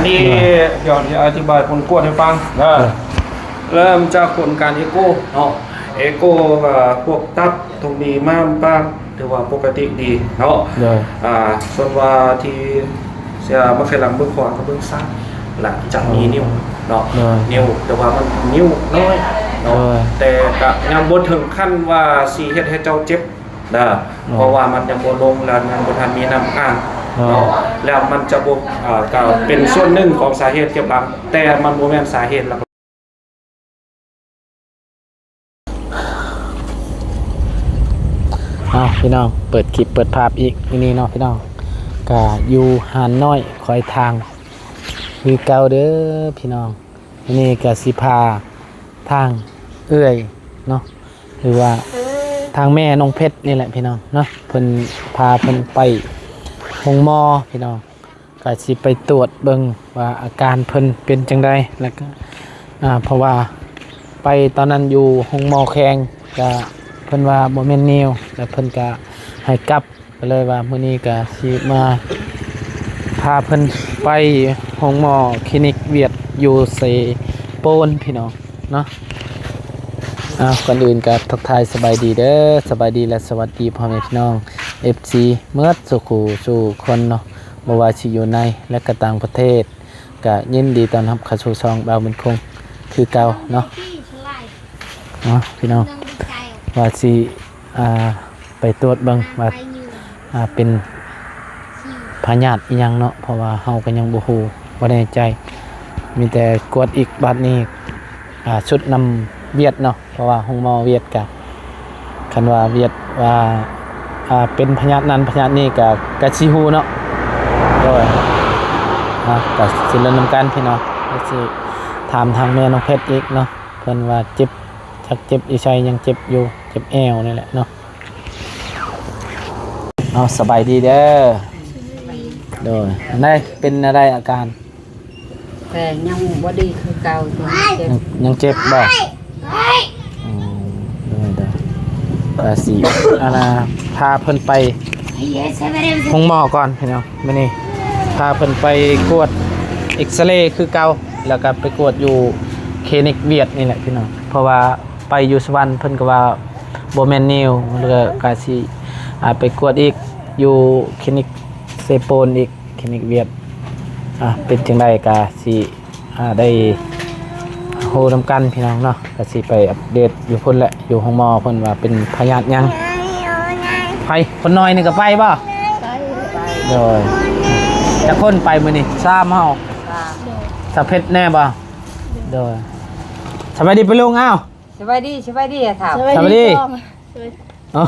ທີ່ ເອີ ດຽວຊິອະທິບາຍຜົນກວດໃຫ້ຟັງເດີ. ເອີ ເລີ່ມຈາກຜົນການເອໂກເນາະ, ເອໂກ ເອີ ພວກຕັບ ທຸງໜີ ມ້າມ ປາກ ຖືວ່າປົກກະຕິດີເນາະ. ໂດຍ ອ່າ ສ່ວນວ່າທີ່ເສຍມາໄຄຫຼັງເບິ່ງຂວາກັບເບິ່ງຊ້າຍ ລະຈະມີ ໂອ້ ນິ້ວເນາະ. ໂດຍ ນິ້ວ ແຕ່ວ່າມັນນິ້ວນ້ອຍເນາະ. ໂດຍ ແຕ່ກະຍັງບໍ່ເຖິງຂັ້ນວ່າຊິເຮັດໃຫ້ເຈົ້າເຈັບ ເດີ ເພາະວ່າມັນຍັງບໍ່ລົງ ແລ້ວຍັງບໍ່ທັນມີນ້ຳອ່າງເນາະ. ແລ້ວມັນຈະບໍ່ ເອີ ກະເປັນສ່ວນໜຶ່ງຂອງສາເຫດເຈັບຫຼັງ ແຕ່ມັນບໍ່ແມ່ນສາເຫດຫຼັກ. ເອົາ ພີ່ນ້ອງ ເປີດຄລິບເປີດພາບອີກມື້ນີ້ເນາະ ພີ່ນ້ອງ. ກະຢູ່ຮ້ານນ້ອຍຄອຍທາງຄືເກົ່າເດີ ພີ່ນ້ອງ. ມື້ນີ້ກະຊິພາທາງເອື້ອຍເນາະ ຫຼືວ່າທາງແມ່ນ້ອງເພັດນີ້ແຫຼະ ພີ່ນ້ອງເນາະ, ເພິ່ນພາເພິ່ນໄປໂຮງໝໍ ພີ່ນ້ອງ. ກະຊິໄປຕວດເບິ່ງວ່າອາການເພິ່ນເປັນຈັ່ງໃດ ແລ້ວກະ ອ່າ ເພາະວ່າໄປຕອນນັ້ນຢູ່ໂຮງໝໍແຂວງ ກະເພິ່ນວ່າບໍ່ແມ່ນນິ້ວ ແລ້ວເພິ່ນກະໃຫ້ກັບ. ກໍເລີຍວ່າມື້ນີ້ກໍຊິມາພາເພິ່ນໄປໂຮງໝໍຄລີນິກຫວຽດຢູ່ເຊໂປນ ພີ່ນ້ອງເນາະ. ເອົາ ກ່ອນອື່ນກໍທັກທາຍສະບາຍດີເດີ ສະບາຍດີ ແລະ ສະຫວັດດີພໍ່ແມ່ພີ່ນ້ອງ ເອັຟຊີ ເໝິດສູ່ຄູ່ສູ່ຄົນເນາະ, ບໍ່ວ່າຊິຢູ່ໃນ ແລະ ກໍຕ່າງປະເທດ ກໍຍິນດີຕ້ອນຮັບເຂົ້າສູ່ຊ່ອງບ່າວບຸນຄົງຄືເກົ່າເນາະ. ເນາະ ພີ່ນ້ອງ ວ່າຊິ ອ່າ ໄປຕວດເບິ່ງວ່າ ອ່າ ເປັນພະຍາດອີ່ຫຍັງເນາະ, ເພາະວ່າເຮົາກໍຍັງບໍ່ຮູ້ ບໍ່ແນ່ໃຈ, ມີແຕ່ກວດອີກບາດນີ້ ອ່າ ຊຸດນຳຫວຽດເນາະ, ເພາະວ່າໂຮງໝໍຫວຽດກະ ຄັນວ່າຫວຽດວ່າ ອ່າ ເປັນພະຍາດນັ້ນພະຍາດນີ້ກະ ກະຊິຮູ້ເນາະ. ໂດຍ ອ່າ ກະຊິເລີ່ມນຳກັນ ພີ່ນ້ອງ, ກະຊິຖາມທາງແມ່ນ້ອງເພັດອີກເນາະ. ເພິ່ນວ່າເຈັບ ຈັກເຈັບຢູ່ໃສ ຍັງເຈັບຢູ່ ເຈັບແອວນີ້ແຫຼະເນາະ. ເອົາ ສະບາຍດີເດີ. ໂດຍ ອັນໃດ ເປັນແນວໃດອາການ? ແຕ່ຍັງບໍ່ດີຄືເກົ່າ ຍັງເຈັບ ຍັງ ຍັງເຈັບບໍ່? ອືມ ໂດຍ ໂດຍ ວ່າຊິ ອັນນ່າ ພາເພິ່ນໄປໂຮງໝໍກ່ອນ ພີ່ນ້ອງ. ມື້ນີ້ພາເພິ່ນໄປກວດເອັກສະເຣຄືເກົ່າ ແລ້ວກໍໄປກວດຢູ່ຄລີນິກຫວຽດນີ້ແຫຼະ ພີ່ນ້ອງ, ເພາະວ່າໄປຢູ່ສະຫວັນເພິ່ນກໍວ່າບໍ່ແມ່ນນິ້ວ, ແລ້ວກໍ ກໍຊິ ອ່າ ໄປກວດອີກຢູ່ຄລີນິກເຊໂປນອີກ ຄລີນິກຫວຽດ. ອ່າ ເປັນຈັ່ງໃດກໍຊິ ອ່າ ໄດ້ຮູ້ນຳກັນ ພີ່ນ້ອງເນາະ, ກໍຊິໄປອັບເດດຢູ່ພຸ້ນແຫຼະ ຢູ່ໂຮງໝໍເພິ່ນວ່າເປັນພະຍາດຫຍັງ. ໃຜ ຄົນນ້ອຍນີ້ກໍໄປບໍ່? ໄປ ໄປ. ໂດຍ ຈັກຄົນໄປມື້ນີ້? ສາມເຮົາ. ສາມ. ສາວເພັດແນ່ບໍ່? ໂດຍ ສະບາຍດີປ້າລຸງ. ເອົ້າ ສະບາຍດີ ສະບາຍດີອາເຖົ້າ. ສະບາຍດີ. ໂອ້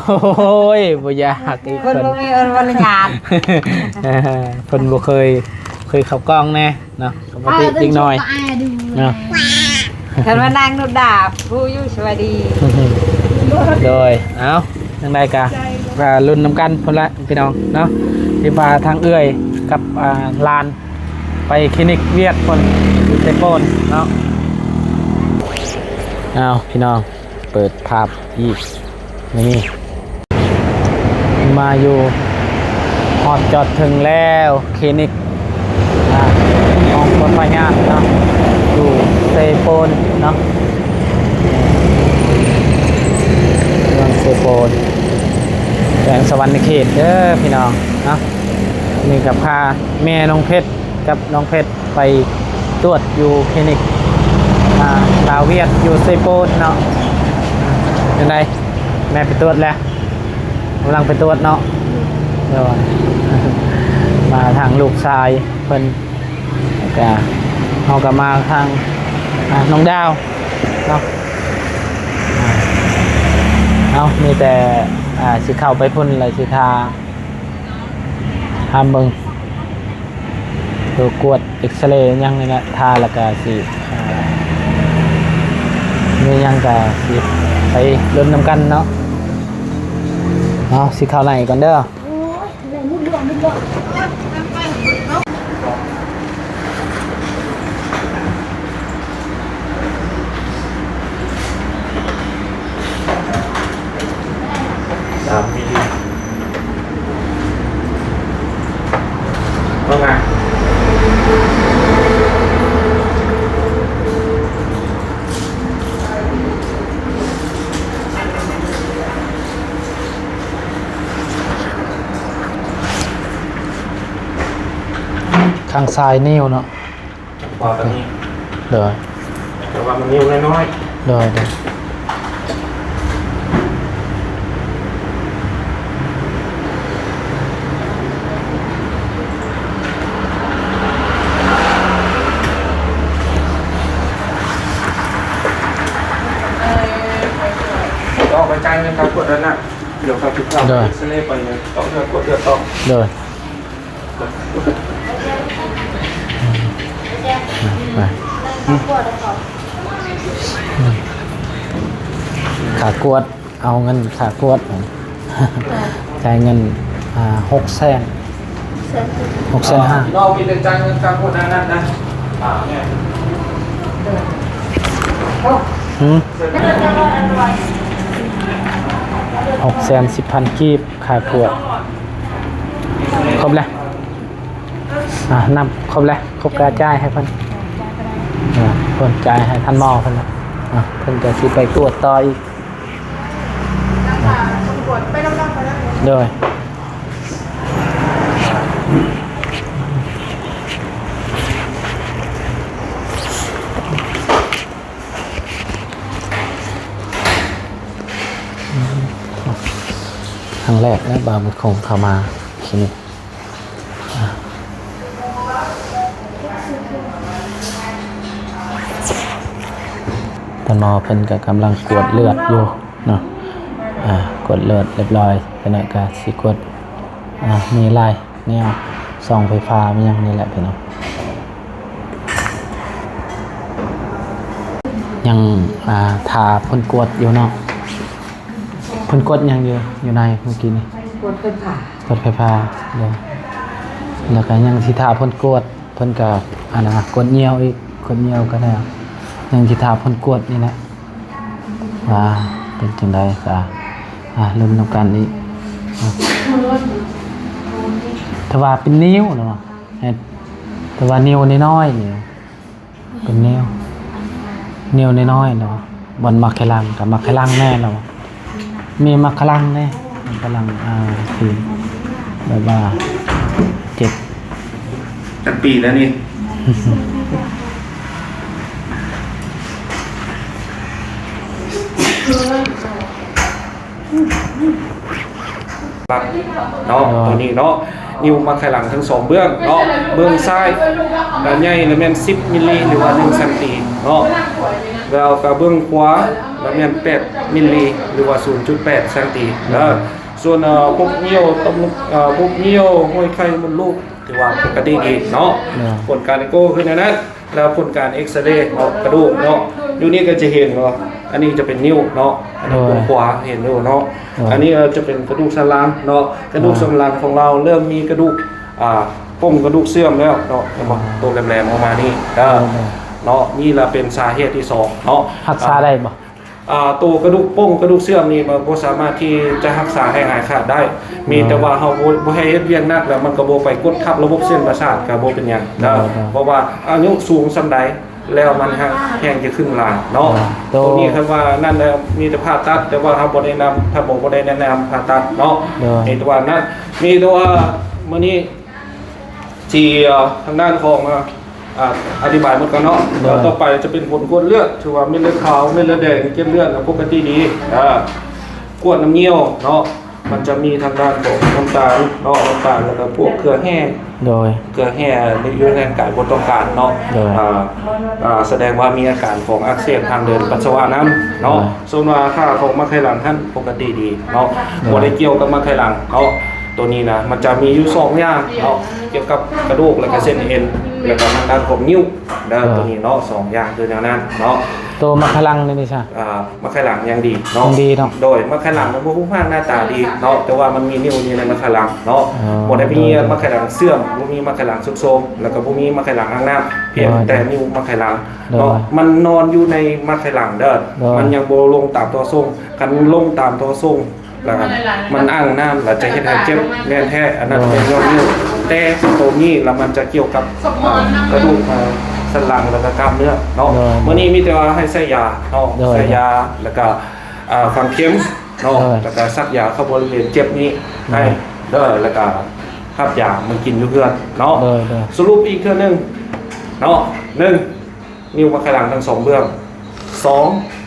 ຍ ບໍ່ຢາກອີກ ຄົນບໍ່ມີມາລະຍາດ ເພິ່ນບໍ່ເຄີຍ ເຄີຍເຂົ້າກ້ອງແນ່ເນາະ, ກໍບໍ່ຕິເດັກນ້ອຍເນາະ. ຄັນວ່ານາງນຸດດາ ຮູ້ຢູ່ ສະບາຍດີ. ໂດຍ ເອົ້າ ຈັ່ງໃດກະ ກະລຸ້ນນຳກັນພຸ້ນລະ ພີ່ນ້ອງເນາະ, ທີ່ວ່າທາງເອື້ອຍກັບ ອ່າ ຫຼານ ໄປຄລີນິກຫວຽດພຸ້ນ ຢູ່ເຊໂປນເນາະ. ເອົາ ພີ່ນ້ອງ ເປີດພາບອີກ ນີ້ ມາຢູ່ ຮອດຈອດເຖິງແລ້ວ ຄລີນິກ ອ່າ ຂອງຄົນພະຍາດເນາະ ຢູ່ເຊໂປນເນາະ, ເມືອງເຊໂປນ ແຂວງສະຫວັນນະເຂດເດີ ພີ່ນ້ອງເນາະ. ນີ້ກໍພາແມ່ນ້ອງເພັດ ກັບນ້ອງເພັດໄປຕວດຢູ່ຄລີນິກ ອ່າ ລາວຫວຽດຢູ່ເຊໂປນເນາະ. ຈັ່ງໃດ ແມ່ໄປຕວດແລ້ວ? ກຳລັງໄປຕວດເນາະ. ໂດຍ ມາທາງລູກຊາຍເພິ່ນ ແລ້ວກະເຮົາກໍມາທາງ ອ່າ ນ້ອງດາວເນາະ. ເອົາ ມີແຕ່ ອ່າ ຊິເຂົ້າໄປພຸ້ນ ແລ້ວຊິຖ້າ ຖາມເບິ່ງ ໂຕກວດເອັກສະເຣຫຍັງນີ້ແຫຼະ ຖ້າແລ້ວກະຊິ ອ່າ ມີຫຍັງກະຊິໄປລຸ້ນນຳກັນເນາະ. ເອົາ ຊິເຂົ້າໃນກ່ອນເດີ. ສາມປີ ວ່າໄງ? ທາງຊາຍນິ້ວເນາະ ພໍຕອນນີ້ ໂດຍ ແຕ່ວ່າມັນນິ້ວນ້ອຍໆ ໂດຍ ໂດຍ ອອກໄປຈ່າຍເງິນຄ່າກວດນັ້ນນະ ດຽວຂ້າພະເຈົ້າ ໂດຍ ເອັກສະເຣໄປ ເຈາະເລືອດ ກວດເລືອດຕໍ່ ໂດຍ ໄປ ຄ່າກວດ ເອົາເງິນຄ່າກວດ ຈ່າຍເງິນ ອ່າ ຫົກແສນ ຫົກແສນຫ້າ ນ້ອງມີແຕ່ຈ່າຍເງິນຄ່າກວດອັນນັ້ນນະ ອ່າ ແມ່ນ ຫື ຫົກແສນສິບພັນກີບ ຄ່າກວດ ຄົບແລ້ວ ອ່າ ນັບຄົບແລ້ວ ຄົບກະຈ່າຍໃຫ້ເພິ່ນ ອ່າ ເພິ່ນຈ່າຍໃຫ້ທ່ານໝໍເພິ່ນແລ້ວ ອ່າ ເພິ່ນກະຊິໄປກວດຕໍ່ອີກ ໂດຍ ຄັ້ງແລກແລ້ວ ບ່າວບຸດຄົງເຂົ້າມາຄລີນິກ ທ່ານໝໍເພິ່ນກະກຳລັງກວດເລືອດຢູ່ເນາະ ອ່າ ກວດເລືອດຮຽບຮ້ອຍ ຈັ່ງໃດກະຊິກວດ ອ່າ ມີຫຼາຍແນວ ສ່ອງໄຟຟ້າ ມີຫຍັງນີ້ແຫຼະພີ່ນ້ອງ ຍັງ ອ່າ ຖ້າເພິ່ນກວດຢູ່ເນາະ ເພິ່ນກວດຫຍັງຢູ່ ຢູ່ໃນມື້ກີ້ນີ້ ກວດໄຟຟ້າ ກວດໄຟຟ້າ ໂດຍ ແລ້ວກະຍັງຊິຖ້າເພິ່ນກວດ ເພິ່ນກະ ອັນນະ ກວດຍ່ຽວອີກ ກວດຍ່ຽວກະແລ້ວ ຍັງຊິຖ້າເພິ່ນກວດນີ້ແຫຼະ ວ່າເປັນຈັ່ງໃດ ກະ ອ່າ ລຸ້ນນຳກັນອີກ ອ່າ ຖືວ່າເປັນນິ້ວເນາະ ແຕ່ວ່ານິ້ວນ້ອຍໆນີ້ ເປັນນິ້ວ ນິ້ວນ້ອຍໆເນາະ ບ່ອນໝາກໄຂ່ຫຼັງ ກະໝາກໄຂ່ຫຼັງແນ່ເນາະ ມີໝາກໄຂ່ຫຼັງແນ່ ໝາກໄຂ່ຫຼັງ ອ່າ ທີ່ແບບວ່າເຈັບ ຈັກປີແລ້ວນີ້? ເນາະ ໂດຍ ໂຕນີ້ເນາະ ນິ້ວໝາກໄຂ່ຫຼັງທັງສອງເບື້ອງເນາະ ເບື້ອງຊ້າຍ ກະໃຫຍ່ລະແມ່ນສິບມິນລີ ຫຼືວ່າໜຶ່ງຊັງຕີເນາະ ແລ້ວກະເບື້ອງຂວາລະແມ່ນແປດມິນລີ ຫຼືວ່າສູນຈຸດແປດຊັງຕີເດີ ໂດຍ ສ່ວນ ເອີ ພວກນິ້ວ ເອີ ພວກນິ້ວ ຫ້ອຍໄຂ່ ມົດລູກ ຖືວ່າປົກກະຕິດີເນາະ ໂດຍ ຜົນການເອໂກຄືແນວນັ້ນ ແລ້ວຜົນການເອັກສະເຣເນາະ ກະດູກເນາະ ຢູ່ນີ້ກະຈະເຫັນວ່າ ອັນນີ້ຈະເປັນນິ້ວເນາະ ອັນນີ້ ໂດຍ ເບື້ອງຂວາເຫັນຢູ່ເນາະ ໂດຍ ອັນນີ້ ເອີ ຈະເປັນກະດູກສັນຫຼັງເນາະ ກະດູກ ອ່າ ສັນຫຼັງຂອງລາວເລີ່ມມີກະດູກ ອ່າ ປົ່ງກະດູກເສື່ອມແລ້ວເນາະ ເຫັນບໍ່ ອ່າ ໂຕແຫຼມໆອອກມານີ້ ເອີ ໂດຍ ໂດຍ ເນາະ ນີ້ລະເປັນສາເຫດທີສອງເນາະ ຮັກສາໄດ້ບໍ່? ອ່າ ໂຕກະດູກປົ່ງກະດູກເສື່ອມນີ້ ມັນບໍ່ສາມາດທີ່ຈະຮັກສາໃຫ້ຫາຍຂາດໄດ້ ແມ່ນ ມີແຕ່ວ່າເຮົາບໍ່ ບໍ່ໃຫ້ເຮັດວຽກໜັກ ແລ້ວມັນກະບໍ່ໄປກົດທັບລະບົບເສັ້ນປະສາດ ກະບໍ່ເປັນຫຍັງ ໂດຍ ເນາະ ໂດຍ ເພາະວ່າອາຍຸສູງສ່ຳໃດ ແລ້ວມັນແຮ່ງ ແຮ່ງຈະຂຶ້ນຫຼາຍເນາະ ໂຕ ໂຕນີ້ຄັນວ່ານັ້ນແລ້ວ ມີແຕ່ຜ່າຕັດ ແຕ່ວ່າເຮົາບໍ່ແນະນຳ ທ່ານໝໍບໍ່ໄດ້ແນະນຳຜ່າຕັດເນາະ ໂດຍ ມີແຕ່ວ່ານັ້ນ ມີແຕ່ວ່າມື້ນີ້ ທີ່ ເອີ ທາງດ້ານຂອງ ເອີ ອາ ອະທິບາຍໝົດກ່ອນເນາະ ໂດຍ ແລ້ວຕໍ່ໄປຈະເປັນຜົນກວດເລືອດ ຖືວ່າເມັດເລືອດຂາວ ເມັດເລືອດແດງ ເກັດເລືອດ ແລ້ວປົກກະຕິດີ ເອີ ກວດນ້ຳຍ່ຽວເນາະ ມັນຈະມີທາງດ້ານຂອງນ້ຳຕານເນາະ ນ້ຳຕານ ແລ້ວກະພວກເກືອແຮ່ ໂດຍ ເກືອແຮ່ຢູ່ໃນຮ່າງກາຍບໍ່ຕ້ອງການເນາະ ໂດຍ ອາ ອາ ສະແດງວ່າມີອາການຂອງອັກເສບທາງເດີນປັດສະວະນຳເນາະ ໂດຍ ສ່ວນວ່າຄ່າຂອງໝາກໄຂ່ຫຼັງຫັ້ນປົກກະຕິດີເນາະ ໂດຍ ບໍ່ໄດ້ກ່ຽວກັບໝາກໄຂ່ຫຼັງເນາະ ໂຕນີ້ນະ ມັນຈະມີຢູ່ສອງຢ່າງເນາະ ກ່ຽວກັບກະດູກ ແລ້ວກະເສັ້ນເອັນ ແລ້ວກະທາງດ້ານຂອງນິ້ວເດີ ໂດຍ ໂຕນີ້ເນາະ ສອງຢ່າງຄືແນວນັ້ນເນາະ ໂຕໝາກໄຂ່ຫຼັງນີ້ເດຊະ? ອ່າ ໝາກໄຂ່ຫຼັງຍັງດີເນາະ ຍັງດີເນາະ ໂດຍ ໝາກໄຂ່ຫຼັງມັນບໍ່ຮູບຮ່າງໜ້າຕາດີເນາະ ແຕ່ວ່າມັນມີນິ້ວຢູ່ໃນໝາກໄຂ່ຫຼັງເນາະ ອໍ ບໍ່ໄດ້ມີ ໂດຍ ໝາກໄຂ່ຫຼັງເສື່ອມ ບໍ່ມີໝາກໄຂ່ຫຼັງຊຸດໂຊມ ແລ້ວກະບໍ່ມີໝາກໄຂ່ຫຼັງອ່າງນ້ຳ ພຽງ ໂດຍ ແຕ່ນິ້ວໝາກໄຂ່ຫຼັງ ໂດຍ ເນາະ ມັນນອນຢູ່ໃນໝາກໄຂ່ຫຼັງເດີ ໂດຍ ມັນຍັງບໍ່ລົງຕາມທໍ່ສົ່ງ ຄັນລົງຕາມທໍ່ສົ່ງ ແລ້ວກະມັນອ່າງນ້ຳ ແລ້ວຈະເຮັດໃຫ້ເຈັບ ແມ່ນແທ້ ອັນນັ້ນແມ່ນຍ້ອນນິ້ວ ແຕ່ໂຕນີ້ລະມັນຈະກ່ຽວກັບ ອ່າ ກະດູກ ອ່າ ສັນຫຼັງ ແລ້ວກະກ້າມເນື້ອເນາະ ໂດຍ ມື້ນີ້ມີແຕ່ວ່າໃຫ້ໃສ່ຢາເນາະ ໂດຍ ໃສ່ຢາ ແລ້ວກະ ອ່າ ຝັງເຂັມເນາະ ໂດຍ ແລ້ວກະສັກຢາເຂົ້າບໍລິເວນເຈັບນີ້ ໂດຍ ໃຫ້ເດີ ແລ້ວກະ ຮັບຢາມາກິນຢູ່ເຮືອນເນາະ. ໂດຍ ໂດຍ. ສະຫຼຸບອີກເທື່ອໜຶ່ງເນາະ ໜຶ່ງ ນິ້ວມັນຄາຫຼັງທັງສອງເບື້ອງ, ສອງ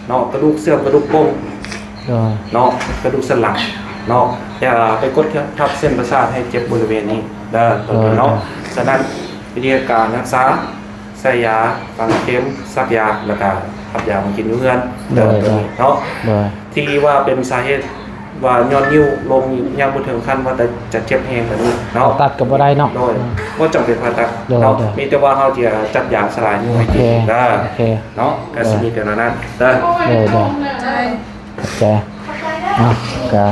ເນາະ ກະດູກເສື່ອມ ກະດູກໂປ່ງ ໂດຍ ເນາະ ກະດູກສັນຫຼັງເນາະ ຢ່າໄປກົດທັບເສັ້ນປະສາດໃຫ້ເຈັບບໍລິເວນນີ້ເດີ ໂດຍ ໂດຍ ເນາະ. ສະນັ້ນ ວິທີການຮັກສາ ໃສ່ຢາຝັງເຂັມ ສັກຢາ ແລ້ວກະຮັບຢາມາກິນຢູ່ເຮືອນ ໂດຍ ໂດຍ ເນາະ. ໂດຍ. ທີ່ວ່າເປັນສາເຫດວ່າຍ້ອນນິ້ວລົງຍັງບໍ່ເຖິງຂັ້ນວ່າຈະເຈັບແຮງປານນີ້ເນາະ ຜ່າຕັດກໍບໍ່ໄດ້ເນາະ. ໂດຍ ບໍ່ຈຳເປັນຜ່າຕັດ ໂດຍ ເນາະ ໂດຍ. ມີແຕ່ວ່າເຮົາຈະຈັດຢາສະລາຍນິ້ວໃຫ້ ໂອເຄ ກິນເດີ ໂອເຄ ເນາະ ໂດຍ ກໍຊິມີແຕ່ນັ້ນເດີ ໂດຍ ໂດຍ. ຂອບໃຈ ຂອບໃຈເດີ ອ່ະ ກໍ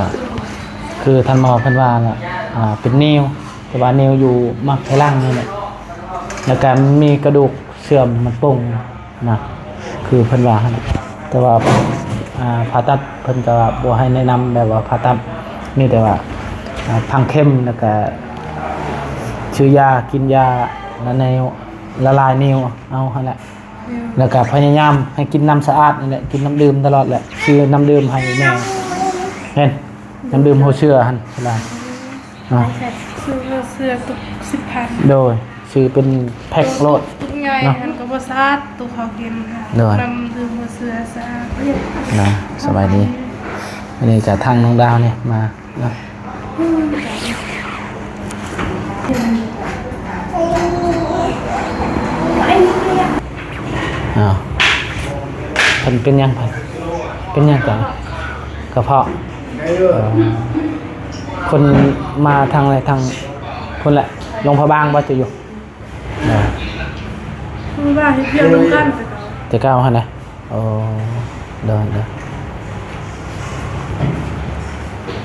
ຄືທ່ານໝໍເພິ່ນວ່າ ອ່າ ເປັນນິ້ວ ແຕ່ວ່ານິ້ວຢູ່ໝາກໄຂ່ຫຼັງນີ້ແຫຼະ ແລ້ວກໍມີກະດູກເສື່ອມມັນໂປ່ງນະ ຄືເພິ່ນວ່າຫັ້ນ. ແຕ່ວ່າ ອ່າ ຜ່າຕັດເພິ່ນກໍບໍ່ໃຫ້ແນະນຳແບບວ່າຜ່າຕັດ ມີແຕ່ວ່າ ອ່າ ຝັງເຂັມ ແລ້ວກໍຊື້ຢາ ກິນຢາລະແນວ ລະລາຍນິ້ວເອົາຫັ້ນແຫຼະ. ແລ້ວກໍພະຍາຍາມໃຫ້ກິນນ້ຳສະອາດນີ້ແຫຼະ ກິນນ້ຳດື່ມຕະຫຼອດແຫຼະ ຊື້ນ້ຳດື່ມໃຫ້ແມ່ ເຫັນ ນ້ຳດື່ມຫົວເສືອຫັ້ນ ຫຼາຍ ເນາະ ຊື້ຫົວເສືອຕຸກສິບພັນ ໂດຍ ຊື້ເປັນແພັກໂລດ ຕຸກໃຫຍ່ ເນາະ ຫັ້ນກໍບໍ່ສະອາດ ຕຸກເຂົາກິນ ໂດຍ ນ້ຳດື່ມຫົວເສືອສະອາດ ນະ. ສະບາຍດີ ອັນນີ້ກໍທາງນ້ອງດາວນີ້ມາ ອ້າວ ເພິ່ນເປັນຫຍັງ ເພິ່ນເປັນຫຍັງກັນ ກະເພາະ ເອີ ຄົນມາທາງໃດ ທາງພຸ້ນແຫຼະ ຫຼວງພະບາງບໍ່ ຈະຢູ່ ເອີ ເຮັດວຽກນຳກັນ ແຕ່ເກົ່າຫັ້ນນະ. ໂອ້ ໂດຍ ໂດຍ.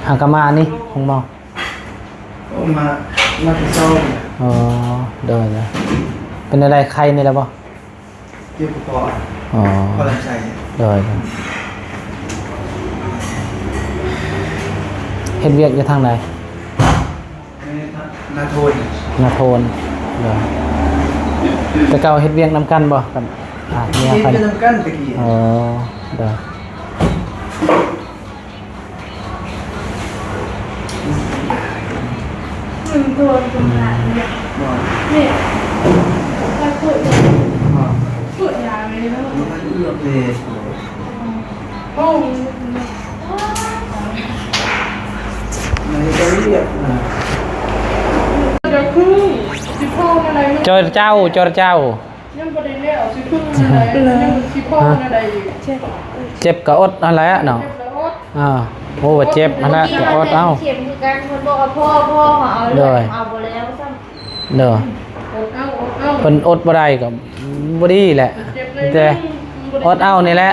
ຫາກະມານີ້ ໂຮງໝໍ ໂອ້ ມາ ມາແຕ່ເຊົ້າ. ອໍ ໂດຍ ໂດຍ. ເປັນແນວໃດ ໄຄແດ່ແລ້ວບໍ່? ເຈັບຄໍ ອໍ ຄໍລຳໄສ້. ໂດຍ ໂດຍ. ເຮັດວຽກຢູ່ທາງໃດ? ນາໂທນ ນາໂທນ. ໂດຍ. ແຕ່ເກົ່າເຮັດວຽກນຳກັນບໍ່ ກັບ ອ່າ ເມຍ? ເຮັດວຽກນຳກັນແຕ່ກີ້. ອໍ ໂດຍ. ເຈົ້າ ເຈົ້າ ເຈົ້າ. ຍັງບໍ່ໄດ້ແລ້ວ ຊິເພິ່ງແນວໃດ ຍັງຊິພໍແນວໃດອີກ. ເຈັບກໍອົດຫັ້ນແຫຼະເນາະ. ເຈັບກໍອົດ ອ່າ ໂອ້ ວ່າເຈັບຫັ້ນແຫຼະ ກໍອົດເອົາ. ເຂັມຄືກັນ ເພິ່ນບອກວ່າພໍ ພໍ ເຮົາເອົາເລືອດ ເອົາບໍ່ແລ້ວຊ້ຳ. ໂດຍ. ອົດເອົາ ອົດເອົາ. ເພິ່ນອົດບໍ່ໄດ້ກໍບໍ່ດີແຫຼະ ແຕ່ອົດເອົານີ້ແຫຼະ.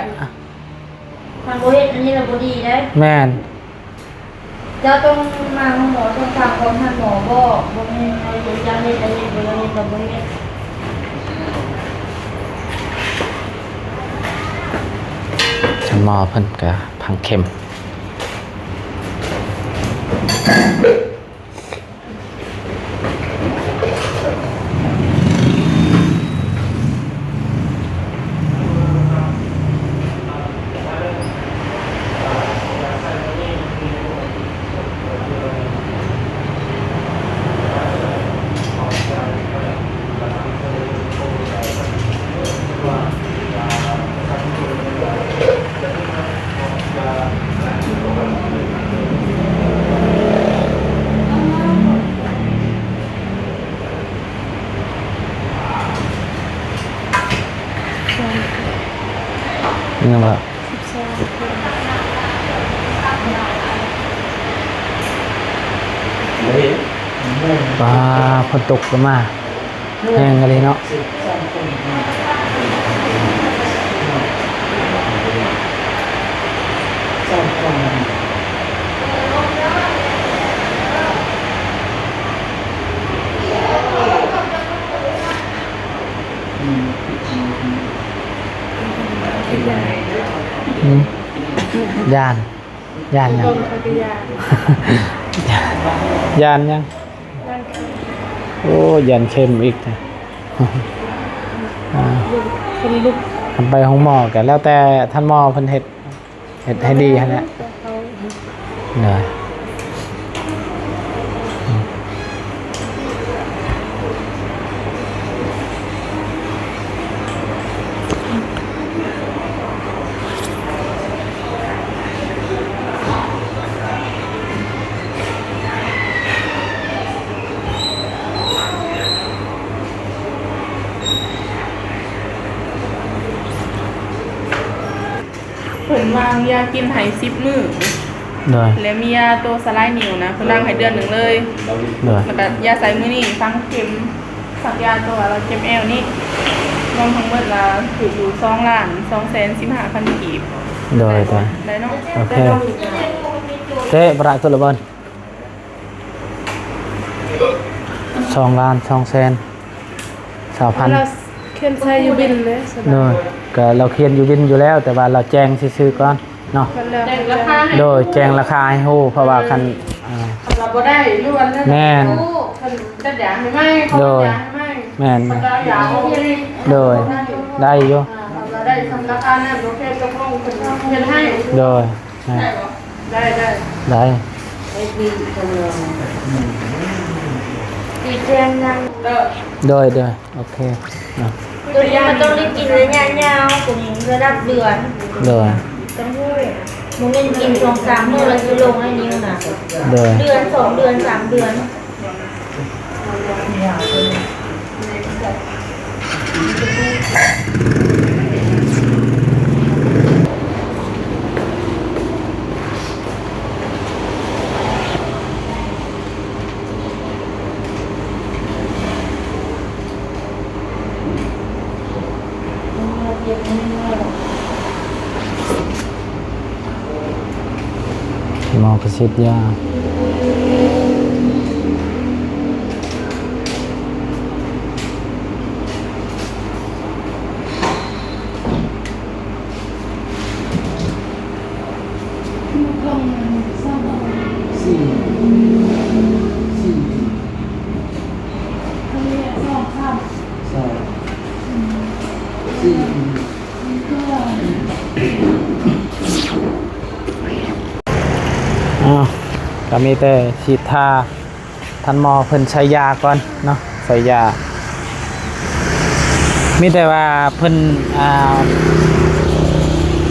ຄັນບໍ່ເຮັດອັນນີ້ລະບໍ່ດີເດ້. ແມ່ນ. ເຈົ້າຕ້ອງມາໂຮງໝໍ ຕ້ອງຟັງຄວາມທ່ານໝໍບອກ ບໍ່ແມ່ນວ່າຢາກເຮັດກະເຮັດ ບໍ່ຢາກເຮັດກະບໍ່ເຮັດ. ທ່ານໝໍເພິ່ນກະຝັງເຂັມ. ຍັງລະ ປາ ຝົນຕົກກໍມາ ແຮງອີ່ຫຼີເນາະ. ອືມ ຢ້ານ. ຢ້ານຫຍັງ? ຢ້ານ ຢ້ານຫຍັງ? ຢ້ານເຂັມ. ໂອ້ ຢ້ານເຂັມອີກ. ອ່າ ຄັນໄປໂຮງໝໍກໍແລ້ວແຕ່ທ່ານໝໍເພິ່ນເຮັດ ເຮັດໃຫ້ດີຫັ້ນແຫຼະ. ໂດຍ. ເພິ່ນວາງຢາກິນໃຫ້ສິບມື້ ໂດຍ ແລະ ມີຢາໂຕສະລາຍນິ້ວນະ ເພິ່ນວາງໃຫ້ເດືອນໜຶ່ງເລີຍ ໂດຍ ແລ້ວກະຢາໃສ່ມື້ນີ້ ຝັງເຂັມ ສັກຢາໂຕລະເຈັບແອວນີ້ ລວມທັງໝົດລະຖືກຢູ່ສອງລ້ານສອງແສນສິບຫ້າພັນກີບ ໂດຍ ໂດຍ ໄດ້ເນາະ ໂອເຄ ເຕະປະລະໂຕລະເບິ່ງ ສອງລ້ານສອງແສນຊາວພັນ ລາວຂຽນໃສ່ຢູ່ບິນເດ້ ໂດຍ ກະລາວຂຽນຢູ່ບິນຢູ່ແລ້ວ ແຕ່ວ່າລາວແຈ້ງຊື່ໆກ່ອນເນາະ ແຈ້ງລາຄາໃຫ້ ໂດຍ ແຈ້ງລາຄາໃຫ້ຮູ້ ເພາະວ່າຄັນ ເອີ ຄັນວ່າບໍ່ໄດ້ ຫຼືວ່າ ແມ່ນ ເພິ່ນຈັດຢາໃຫ້ໃໝ່ ໂດຍ ເຂົາຈັດຢາໃຫ້ໃໝ່ ແມ່ນໆ ເຂົາເຈົ້າຢາໂອເຄ ໂດຍ ໄດ້ຢູ່ ອ່າ ຄັນວ່າໄດ້ສ່ຳລາຄານັ້ນ ໂອເຄ ຕົກລົງ ເພິ່ນເຮັດໃຫ້ ໂດຍ ໄດ້ບໍ່? ໄດ້ ໄດ້ ໄດ້ ໄດ້ດີ ດີແຈ້ງນຳ ໂດຍ ໂດຍ ໂອເຄເນາະ ໂຕນີ້ມັນຕ້ອງໄດ້ກິນໄລຍະຍາວ ຕົງລະດັບເດືອນ ໂດຍ ຕ້ອງຮູ້ ບໍ່ແມ່ນກິນສອງສາມມື້ແລ້ວຊິລົງໄອ້ນິ້ວນະ ໂດຍ ເດືອນ ສອງເດືອນ ສາມເດືອນ. ໝໍກະສີດຢາ ສີ່ ສີ່ ສອງ ສີ່ ອ້າວ ກະມີແຕ່ສີດທາ ທ່ານໝໍເພິ່ນໃສ່ຢາກ່ອນເນາະ ໃສ່ຢາ ມີແຕ່ວ່າເພິ່ນ ອ່າ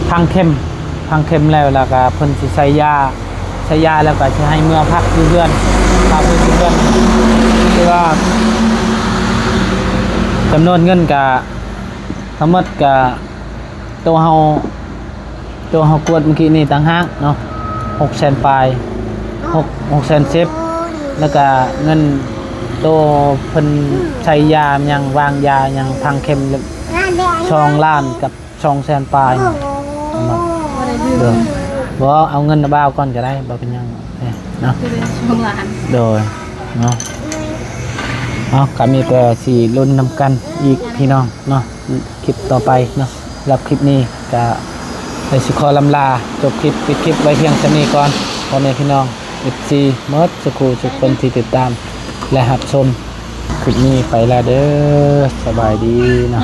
ຝັງເຂັມ ຝັງເຂັມແລ້ວ ແລ້ວກະເພິ່ນຊິໃສ່ຢາ ໃສ່ຢາແລ້ວກະຊິໃຫ້ເມືອພັກຢູ່ເຮືອນ ພາເພິ່ນຢູ່ເຮືອນ ຄືວ່າຈຳນວນເງິນກະ ທັງໝົດກະ ໂຕເຮົາ ໂຕເຮົາກວດມື້ກີ້ນີ້ຕ່າງຫາກເນາະ ຫົກແສນປາຍ ຫົກ ຫົກແສນສິບ ແລ້ວກະເງິນໂຕເພິ່ນໃສ່ຢາຫຍັງ ວາງຢາຫຍັງ ຝັງເຂັມ ສອງລ້ານກັບສອງແສນປາຍ ບໍ່ໄດ້ຖືກ ບໍ່ ເອົາເງິນນຳບ່າວກ່ອນກະໄດ້ ບໍ່ເປັນຫຍັງເນາະ ຄືໄດ້ສອງລ້ານ ໂດຍ ເນາະ ເອົາ ກະມີແຕ່ຊິລຸ້ນນຳກັນອີກ ພີ່ນ້ອງເນາະ. ຄລິບຕໍ່ໄປເນາະ ສຳລັບຄລິບນີ້ກະໄດ້ຊິຂໍລຳລາ ຈົບຄລິບ ປິດຄລິບໄວ້ພຽງສ່ຳນີ້ກ່ອນ ພໍ່ແມ່ພີ່ນ້ອງ ເອັຟຊີ ໝົດສູ່ຄູ່ສູ່ຄົນທີ່ຕິດຕາມ ແລະ ຮັບຊົມ ຄລິບນີ້ໄປແລ້ວເດີ ສະບາຍດີເນາະ.